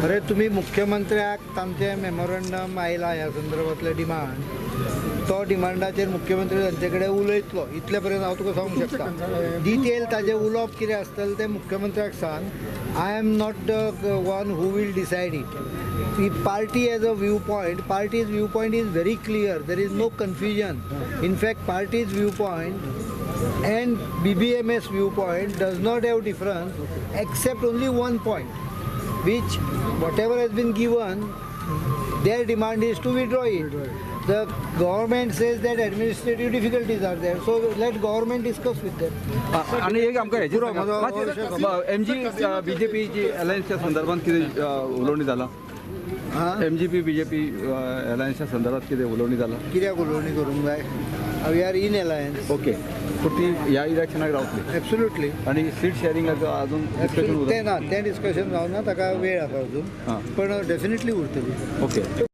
अरे तुम्ही मुख्यमंत्र्याक तांचे मेमोरंडम आयला ह्या संदर्भातले डिमांड, तो डिमांडाचेर मुख्यमंत्री तांचे कडेन उलयतलो इतले पर्यंत हांव तुका सांगूंक शकता. डिटेल ताजें उलोवप कितें आसतलें तें मुख्यमंत्र्याक सांग. I am not the one who will decide it. The party has a view point. Party's view point is very clear. There is no confusion. In fact, party's view point and BBMS view point does not have difference except only one point, which whatever has been given, their demand is to withdraw it. The government says that administrative difficulties are there, so let government discuss with them. आनी एक आमकां हेजेर MG बीजेपीची अलायन्सच्या संदर्भात कितें उलोवणी जाला? MGP BJP अलायन्सच्या संदर्भात कितें उलोवणी जाला? कित्याक उलोवणी करूंक जाय? We are in alliance. Okay, पूण ती ह्या इलेक्शनाक रावतली? एब्सोल्युटली. आनी सीट शेअरिंगाचो अजून डिस्कशन तें ना, तें डिस्कशन जावना, ताका वेळ आसा अजून, पण डेफिनेटली उरतली. ओके.